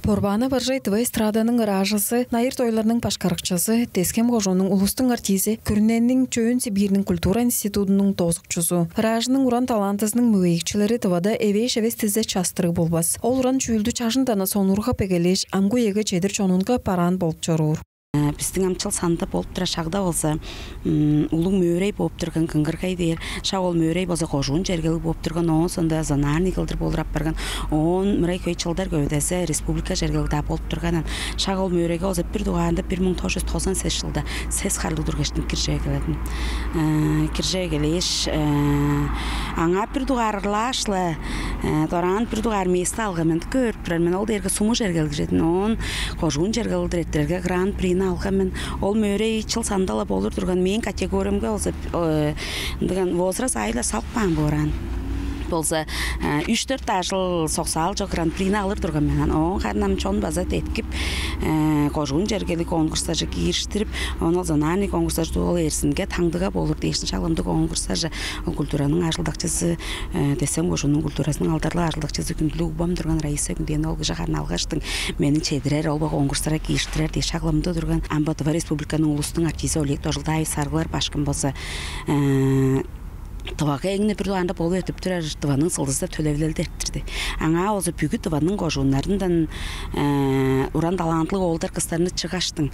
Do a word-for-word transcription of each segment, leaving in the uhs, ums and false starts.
Порбаана Баржай тыва эстраданың ыраажызы, найыр-дойларның башкарыкчызы, Тес-Хем кожууннуң улустуң артизи, Күрүнениң Чөөн Сибирьниң культура институдунуң доозукчузу. Ыраажының уран талантызының мөгейикчилери Тывада эвээш эвес дизе частырыг болбас. Ол уран чүүлдү чажындан-на сонуургап эгелээш, амгы үеге чедир чонунга бараан болуп чоруур. Э, бистиң ам чыл санында болуп турар шагда болза, м, улуг мөөрей бооп турган, кыңгыргай дээр. Шак ол мөөрей болза кожуун чергелиг бооп турган, оон соонда зональный кылдыр болур апарган. Оон мырай хөй чылдар көвүдезе республика чергелиг-даа болуп турган. Шак ол мөөрейге болза бир дугаарында бир муң тос чүс тозан сес чылда сес харлыг тургаш кирже эгеледим. Э, кирже эгелээш, э, аңаа бир дугаар ырлааш-ла, э, дораан бир дугаар место алган мен. Көөрүп турар мен, ол дээрге суму чергелиг чедин. Оон кожуун чергелиг-дир эртирерге Гран-прини алган мен. Ол мөөрей чыл санында-ла болур турган, мээң категориямга болза, э, ындыган возраст аайы-ла салып каан боор аан. Болза, э, үш-дөрт ажыл соксаал чок Гран-прини алыр турган мен аан. Оон харын ам чон база деткип, э, кожуун чергелиг конкурстарже киириштирип, оон ол зональный конкурстар, ол Эрзинге, Таңдыга болур дээш, шак ындыг конкурстарже, ол культураның ажылдакчызы, э, Тес-Хем кожууннуң культуразының алдарлыг ажылдакчызы, хүндүлүг угбам турган Раиса Күнденова, ол кижи харын алгаштың мени чедирер, ол конкурстарга киириштирер дээш шак ындыг турган. Ам бо Тыва Республиканың улустуң артизи Олег Дожулдаевич Сарыглар башкым болза, э, Тывага эң-не бир дугаарында болуп эртип турар Тываның сылдызы деп төлевилелди эрттирди. Аңаа болза бүгү Тываның кожууннарындан, э, уран талантылыг оолдар, кыстарны чыгаштың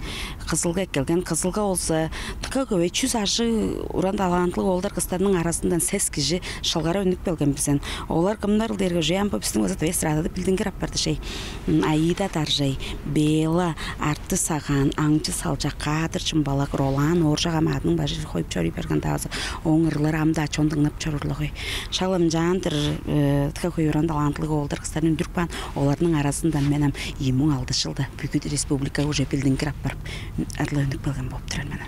Кызылга эккелген. Кызылга болза дыка хөй, чүс ажыг уран талантылыг оолдар, кыстарның аразындан сес кижи шылгарап үнүп келген бис аан. Олар кымнарыл дээрге, уже ам бо бистиң база эстрадада билдингир апарды шей. М, Аида Даржай, Бела, Арты Сагаан, Аңчы Салчак, Кадыр Чымбалак, Ролан Ооржак, ам адының бажы хоюп чоруй барган-даа болза, ооң ырлары ам-даа чон дыңнап чоруур-ла хөй. Шак ынчалдыр, э, дыка хөй уран талантылыг оолдар, кыстарны үндүрүп каан, оларның аразындан мен ам ийи муң алды чылда бүгү республикага уже билдингир апарып, арлы үнүп келген болуп турар мен.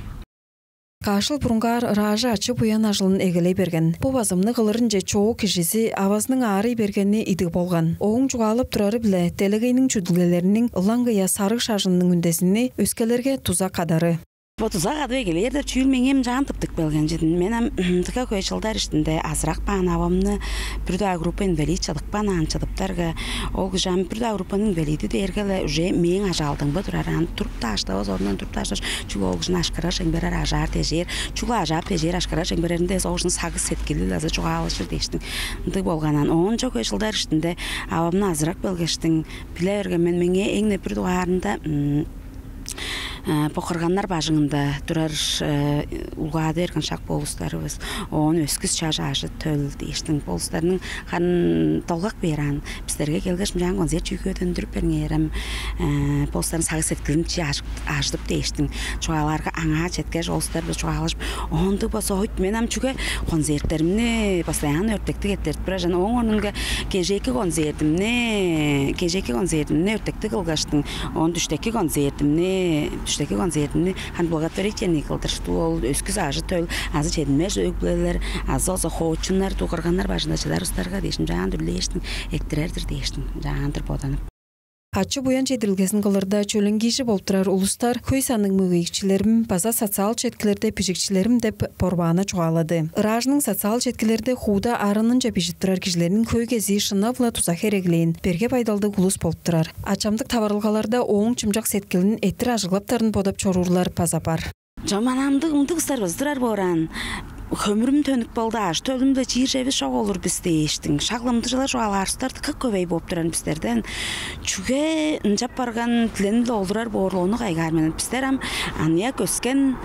Каш чыл бурунгаар ыраажы ачы-буян ажылын эгелей берген. Бо базымны кылырынче чоок кижизи авазының аарый бергени идиг болган. Ооң чугаалап турары-биле делегейниң чүдүлгелериниң ылаңгыя сарыг шажынының үндезини өскелерге дуза кадары. Бо дуза кадып эгелээр деп чүүл меңээ ынчалдыр тыптып келген чедин. Мен ам дыка хөй чылдар иштинде азырап каан авамны бир-даа группа инвалид чыдып каан аан, чыдыптарга, ол кижи ам бир-даа группаның инвалиди дээрге-ле уже мээң ажаалдамга турар аан, туруп-даа шыдавас, орнундан туруп-даа шыдавас. Чүгле ол кижини ашкарар, чемгерер, ажаар-тежээр. Чүгле ажаап-тежээр, ашкарар, чемгереринде эвес, ол кижиниң сагыш-сеткили-биле азы чугаалажыр дээштиң. Ындыг болган аан. Оон чок чылдар иштинде авамны азырап келгештиң, биле берген мен, меңээ эң-не бир дугаарында, м, э, бо кырганнар бажыңында турар, э, улгады берген шак бо улустарывыс. Оон өскүс чаш ажы-төл дээштиң. Бо улустарның харын долгап бээр аан. Бистерге келгеш, мынчаан концерт чүве көдүндүрүп бериңерем. Э, бо улустарның сагыш-сеткилин чи ажып, ажыдып дээштиң. Чугаалаарга, аңаа четкеш, ол улустар-биле чугаалажып, ондуг болза, ойт, мен ам чүге концерттеримни постоянно өртектиг эрттирип турар чүве. Ооң орнунга кежээки концертимни, кежээки концертимни өртектиг кылгаштың, оон дүштеки концертимни, дүштеки концертимни харын благотворительный кылдыр, ол өскүс ажы-төл, азы чединмес өг-бүлелер, азы болза хоочуннар, дуу кырганнар бажында чыдар улустарга дээштиң, ынчалдыр үлээштиң, эрттирер-дир дээштиң, ынчалдыр боданып. Ачы-буян чедирилгезин кылырда чөленгиижи болуп турар улустар хөй санныг мөгейикчилерим база социал четкилерде бижикчилерим деп Порбаана чугаалады. Ыраажының социал четкилерде хууда арынынче бижип турар кижилерниң хөй кезии шынап-ла дуза хереглээн, берге байдалдыг улус болуп турар. А чамдык таварылгаларда ооң чымчак сеткилин эрттир ажыглаптарын бодап чоруурлар база бар. Чаманандыг ындыг ыстар бызыдырар боор аан. Хөмүрүм төнүп болду, ажы-төлүм-биле чиир чевис чок олур бис дээштиң. Шак ындыг чылар чугаалаар улустар дыка көвей бооп турар бистерден. Чүге ынчап барган, диленип-ле олурар боор, ону кайгаар мен. Бистер ам аныяк өскен,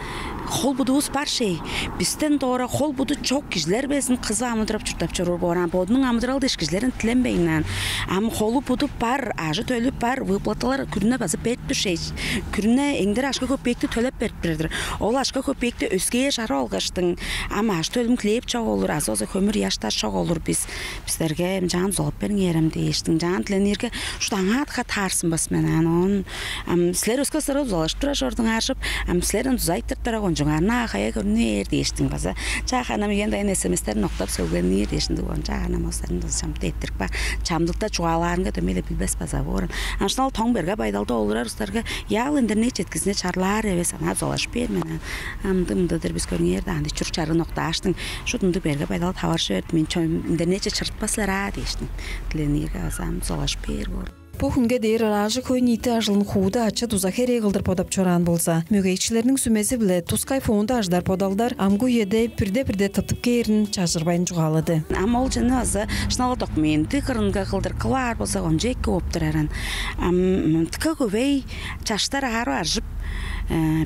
хол-будувус бар шей. Бистен доора хол-буду чок кижилер безин кызып амыдырап чурттап чоруур боор аан. Бодунуң амыдыралы дээш кижилерден диленмейн аан. Ам холу-буду бар, ажы-төлү бар, выплаталар күрүне база берип тур шей. Күрүне эңдере акша-көпеекти төлеп берип турар-дыр. Ол акша-көпеекти өскээр чарып алгаштың, ам ажы-төлүм, хлеб чок олур, азы болза хөмүр-ыяштар чок олур бис. Бистерге ынчаан дузалап бериңерем дээштиң. Ынчаан дилениирге, шуут аңаа дыка таарзынмас мен аан. Оон ам силер өске улустарга дузалажып турар чордуңаржып, ам силерден дуза айтырыптарга, кончуңарны-даа хая көрнү бээр дээштиң база. Чаа, харын ам үен-дайын эс эм эстерин октап сөглениир дээш, ындыг болган. Чаа, харын ам улустарны дуза чамдыкта эрттирип каар. Чамдыкта чугаалаарынга дөмей-ле билбес база боор. Ам шынап-ла тоң берге байдалда олурар улустарга яал интернет четкизинче чарлаар эвес, аңаа дузалажып бээр мен. Ам ындыг-мындыг-дыр бис, көрүңер даан дээш, чурук-чарыын октааштың, шуут ындыг берге байдал таваржы берди. Мен чо-, интернетче чырытпас силер аа дээштиң. Дилениирге база ам дузалажып бээр боор. Бо хүнге дээр ыраажы хөй-ниити ажылын хууда ачы-дуза херээ кылдыр бодап чораан болза, мөгейикчилерниң сүмези-биле тускай фонду ажыдар бодалдар амгы үеде бирде-бирде тыптып кээрин чажырбайн чугаалады. Ам ол чүнү база шынап-ла документи кырынга кылдыр кылаар болза, кончуг эки болуп турар аан. Ам дыка хөвей чаштар аарып-аржып,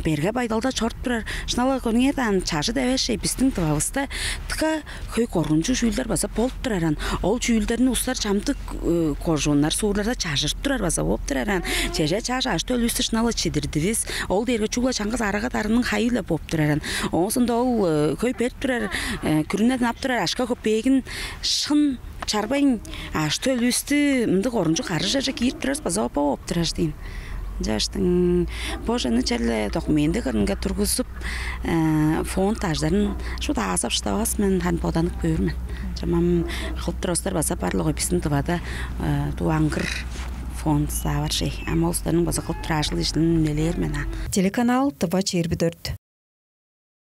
берге байдалда чоруп турар. Шынап-ла, көрүңер даан, чажыт эвес-ше, бистиң Тывавыста дыка хөй коргунчуг чүүлдер база болуп турар аан. Ол чүүлдерни улустар чамдык кожууннар, суурларда чажырып турар база болуп турар аан. Чеже чаш ажы-төлүвүстү шынап-ла чидирдивис. Ол дээрге чүгле чаңгыс арага-дарының хайы-биле болуп турар аан. Ооң соонда ол хөй берип турар, күрүнеден ап турар акша-көпеегин шын чарбайн, ажы-төлүвүстү мындыг коргунчуг карыжаже киирип турарывыс база бо болуп турар дээн. Ынчангаштың бо чүнү черле документи кырынга тургузуп, фонд ажыдарын шуут аазап шыдавас мен, харын боданып көөр мен. Чамам кылып турар улустар база бар-ла болгай бистиң Тывада, дуу аңгыр фонд-даа бар-ше. Ам ол улустарның база кылып турар ажыл-ижин үнелээр мен аан. Телеканал «Тыва чээрби дөрт».